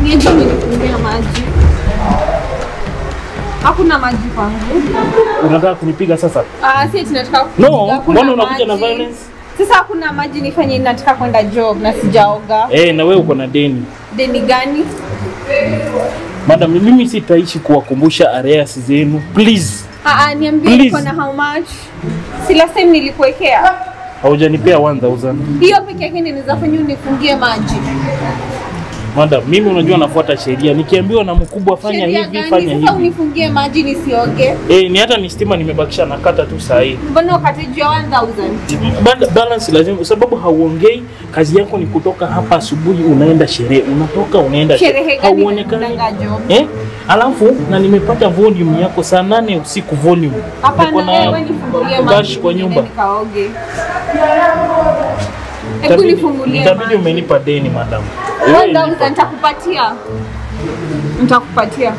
Niende nifungie maji. Hakuna maji kwangu. Unataka kunipiga sasa? Ah, si tunataka kupiga. No, mbona unakuja na violence? Sasa hakuna maji, nifanye nataka kwenda job na sijaoga. Eh, na wewe uko na deni. Deni gani? Madam, mimi sitaishi kuwakumbusha arrears zenu. Please. Ah, niambie uko na how much? Si last time nilikuwekea. Haujanipea 1000. Hiyo peke yake ninaweza fanya unifungie maji. Madam, mimi unajua nafuata sheria. Nikiambiwa na mkubwa fanya hivi, fanya hivi. Sasa unifungie maji nisioge. Eh, ni hata ni stima nimebakisha nakata tu saa hii. Mbona ukate juu ya 1000? Balance lazima, sababu hauongei. Kazi yako ni kutoka hapa asubuhi unaenda sherehe, unatoka unaenda sherehe. Hauonekani. Eh? Alafu na nimepata volume yako saa 8 usiku volume. Hapana, wewe nifungulie maji kwa nyumba. Nikaoge. Hebu nifungulie. Itabidi umenipa deni madam. 1000 nitakupatia. Nitakupatia.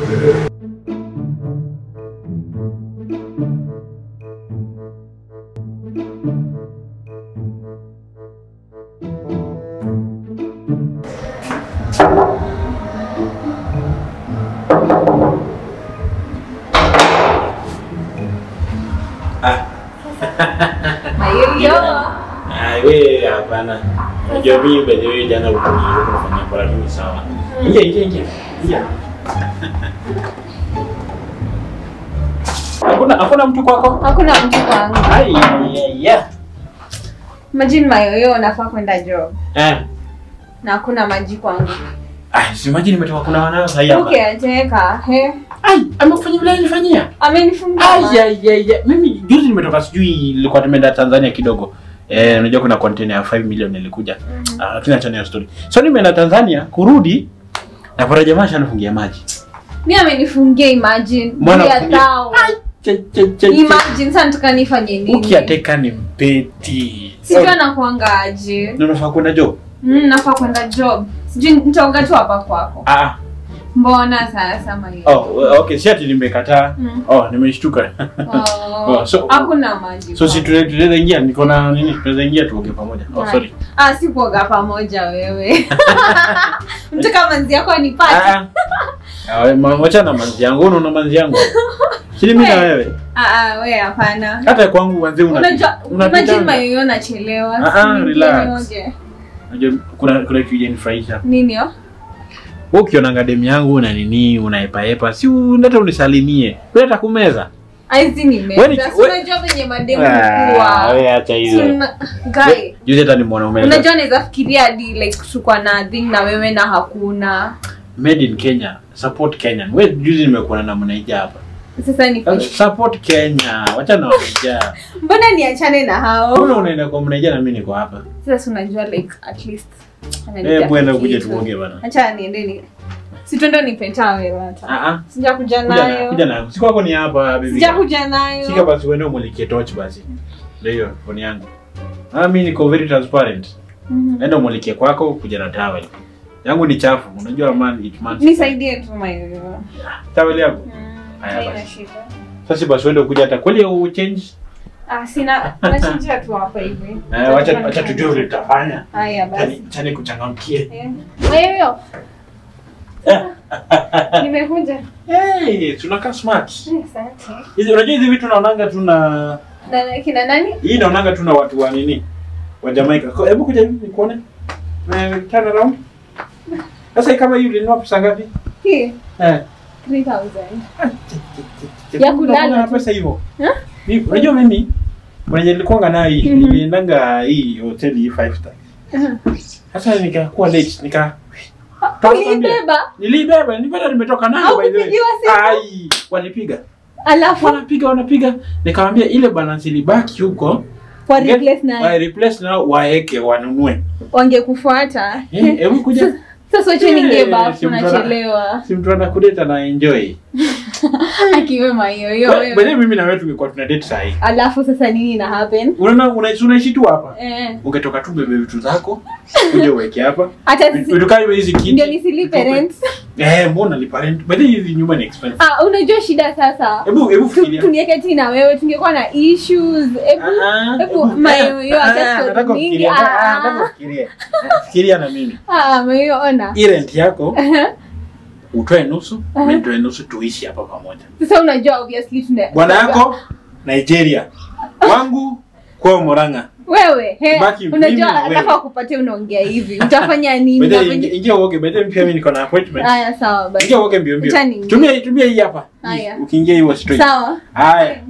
Wewe hapana. Unajua mimi by the way jana ukunifanyia kwa lakini sawa. Ingia ingia ingia. Ingia. Hakuna mtu kwako? Hakuna mtu kwangu. Ai ya. Imagine mayoyo nafaa kwenda job. Eh. Na hakuna maji kwangu. Ah, si maji nimetoka kuna wanao sasa hapa. Okay, ateka. He. Ai, amekufanyia vile nilifanyia? Amenifungia. Ai ai ai. Mimi juzi nimetoka sijui nilikuwa tumeenda Tanzania kidogo. Eh, unajua kuna container ya 5 million ilikuja. Lakini acha niyo story. So nimeenda Tanzania kurudi na kwa jamaa shanifungia maji. Mimi amenifungia, imagine. Mbona tao. Imagine sasa nataka nifanye nini? Ukiateka ni mpeti. Sijui anakuanga aje. Na unafaa kwenda job? Nafaa kwenda job. Sijui nitaoga tu hapa kwako. Ah. Mbona sasa mimi? Oh, okay, si ati nimekataa. Oh, nimeshtuka. Oh, so hakuna maji. So si tunaweza ingia, niko na nini? Tunaweza ingia tuoge pamoja. Oh, sorry. Ah, si kuoga pamoja wewe. Mtu kama manzi yako anipate. Ah, wacha na manzi yangu, unaona manzi yangu. Si mimi na wewe. Ah, wewe hapana. Hata kwangu wanze unajua imagine mayoyo nachelewa. Ah, relax. Unajua kuna kitu kinanifurahisha. Nini yo? Wewe ukionanga demu yangu na nini unaepa epa, si unataka unisalimie. Wewe utakumeza. Aizi ni meza. Unajua venye mademu huwa. Wewe acha hizo. Guy. Juzi hata nimeona umeza. Unajua naweza fikiria hadi like kuchukua na thing na wewe na hakuna. Made in Kenya, support Kenya. Wewe juzi nimekuona na mnaija hapa. Sasa ni support Kenya. Wacha na wanaija. Mbona niachane na hao? Mbona unaenda kwa mnaija na mimi niko hapa? Sasa unajua like at least eh, bwana kuja tuoge bwana. Acha niende ni. Si twende nipeta wewe hata. Ah ah. Sijakuja nayo. Kuja nayo. Siku yako ni hapa baby. Sijakuja nayo. Shika basi wewe umulikie torch basi. Ndio hiyo phone yangu. Ah, mimi niko very transparent. Nenda umulikie kwako kuja na towel. Yangu ni chafu. Unajua man it man. Nisaidie tu mayo. Towel yako. Haya basi. Sasa basi wewe kuja hata kweli u change. Ah, sina nachangia tu hapa hivi. Eh, acha tujue vile tutafanya. Haya basi. Chani kuchangamkie. Wewe. Nimekuja. Hey, tunakaa smart. Asante. Hizi unajua hizi vitu naonanga tu na kina nani? Hii naonanga tu na watu wa nini? Wa Jamaica. Hebu kuja hivi nikuone. Turn around. Sasa kama hii ulinunua pesa ngapi? Hii. Eh. 3000. Ya kulala pesa hivyo. Eh? Mimi unajua mimi mwenye nilikuwa nayo hii, niliendanga hii hoteli hii 5 star. Sasa nikakuwa late, nika Ulibeba? Nilibeba, nilipata nimetoka nayo by the way. Ai, walipiga. Alafu wanapiga. Nikamwambia ile balance ilibaki huko. Wa replace nayo. Wa replace nao waeke wanunue. Wangekufuata. Hebu kuja. Sasa wacha niingie bafu nachelewa. Si mtu anakuleta na enjoy. Akiwe mayoyo wewe. Bale mimi na wewe tungekuwa tuna date saa hii. Alafu sasa nini na happen? Unaona unaishi tu hapa. Eh. Ungetoka tu bebe vitu zako. Uje uweke hapa. Hata utukae hizi kiti. Ndio nisilipe rent. Eh, mbona lipa rent? Bale hizi nyumba ni expensive. Ah, unajua shida sasa. Hebu fikiria. Tuniweke tena na wewe tungekuwa na issues. Hebu mayoyo acha story mingi. Nataka kufikiria. Fikiria na mimi. Ah, mayoyo ona. Hii rent yako Utoe nusu, mimi nitoe nusu, tuishi hapa pamoja. Sasa unajua obviously tuna Bwana yako Nigeria, wangu kwao Murang'a. Wewe, he, Baki mimi unajua na wewe. alafu akupatie unaongea hivi. Utafanya nini? Bede, ingia uoge, bede pia mimi niko na appointment. Haya sawa basi. Ingia uoge mbio mbio. Acha niingie. Tumia hii hapa. Haya. Ukiingia hiyo straight. Sawa. Haya.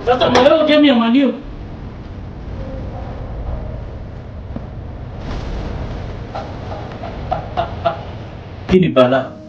Sasa mweleo game ya Man U. Hii ni balaa.